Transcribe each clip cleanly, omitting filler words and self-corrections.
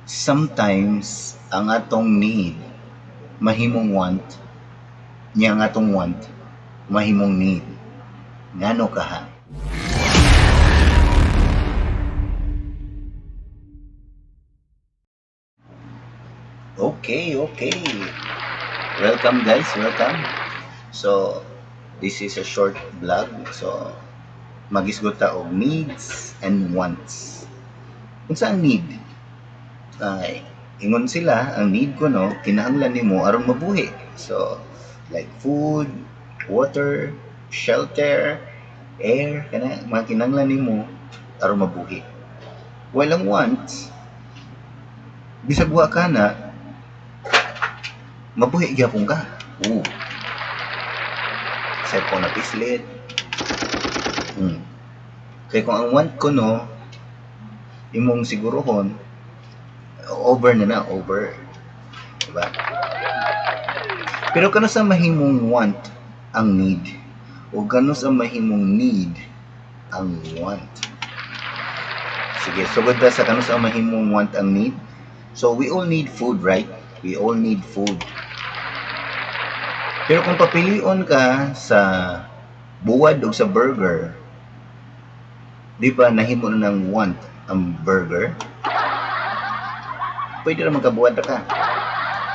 Sometimes ang atong need mahimong want, nya ang atong want mahimong need. Ngano kaha? Okay. Welcome guys, welcome. So, this is a short vlog. So, magisgot ta og needs and wants. Unsa ang need? Ay, ingon sila, ang need ko no, kinahanglan nimo aron mabuhi. So, like food, water, shelter, air, kana mga kinahanglan nimo aron mabuhi. While ang wants, bisag wa ka na, mabuhi gyapon ka. Oo. Cellphone na pislit. Kaya kung ang want ko no, imong sigurohon, over na na, over. Diba? Pero kano sa mahimong want ang need? O kano sa mahimong need ang want? Sige, sugod ta sa kano sa mahimong want ang need. So, we all need food, right? We all need food. Pero kung papilion ka sa buwad o sa burger, di ba nahimo na ng want ang burger? Pwede ra magkabuwad ra ka.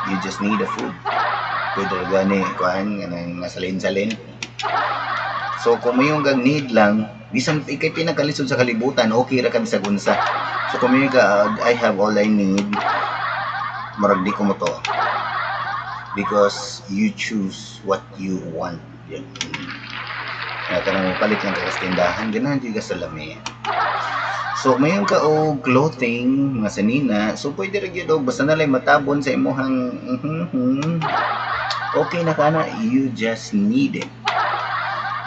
You just need a food. Pwede ra gani kuan kanang masalin-salin. So kung may kang need lang, bisan ikay pinakalisod sa kalibutan, okay ra ka bisag unsa. So kung may ka, I have all I need, murag di ko mo to. Because you choose what you want. Yan. Kaya kanang palit lang ka sa tindahan, ganahan jud ka sa lami. So, mayon ka og clothing, mga sanina, so pwede ra gyud og basta na lang matabon sa imuhang okay na ka na, you just need it.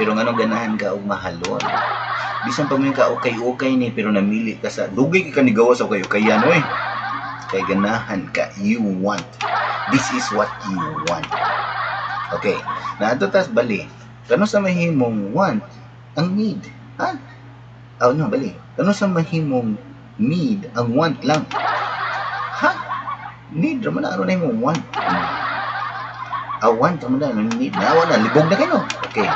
Pero ngano ganahan ka og mahalon? Bisan pa mo ka ukay-ukay ni pero namili ka sa dugay ka nigawas sa ukay-ukayan oy. Kay ganahan ka, you want. This is what you want. Okay, naadto tas bali. Kano sa mahimong want ang need? Ha? Oh, no, bali. Kano sa mahimong need ang want lang? Ha? Need ra man na aron imong want. Ah, want ra man na need na wala libog na kayo. Okay.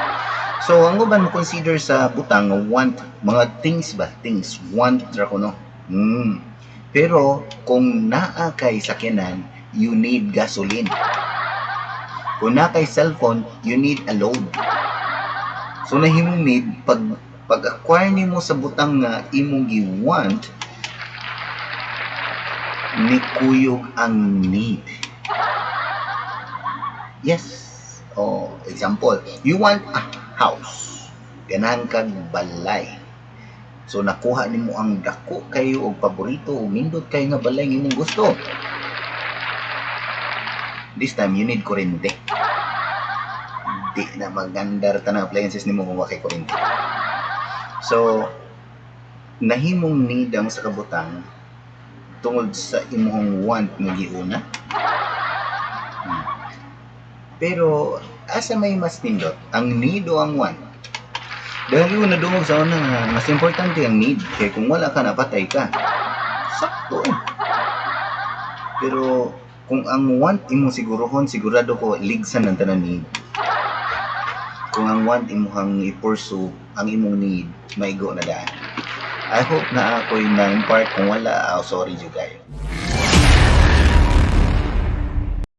So ang uban mo consider sa butang nga want, mga things ba? Things want ra kuno. Pero kung naa kay sakyanan, you need gasoline. Kung naa kay cellphone, you need a load. So nahimong need pag acquire nimo sa butang nga imong gi-want, nikuyog ang need. Yes. Oh, example, you want a house. Ganahan kag balay. So nakuha nimo ang dako kayo og paborito og nindot kayo nga balay nga imong gusto. This time you need kuryente. Di na magandar tanang appliances nimo kung wa kay kuryente. So nahimong need ang sa kabutang tungod sa imong want nga giuna. Pero asa may mas nindot, ang need o ang want? Dahil yun nadungog sa una nga mas importante ang need kay kung wala ka napatay ka. Sakto eh. Pero kung ang want imo sigurohon, sigurado ko ligsan ang tanan need. Kung ang want imuhang i-pursue, ang imong need maigo na daan. I hope na ako'y na-impart. Kung wala, oh, sorry jud kayo.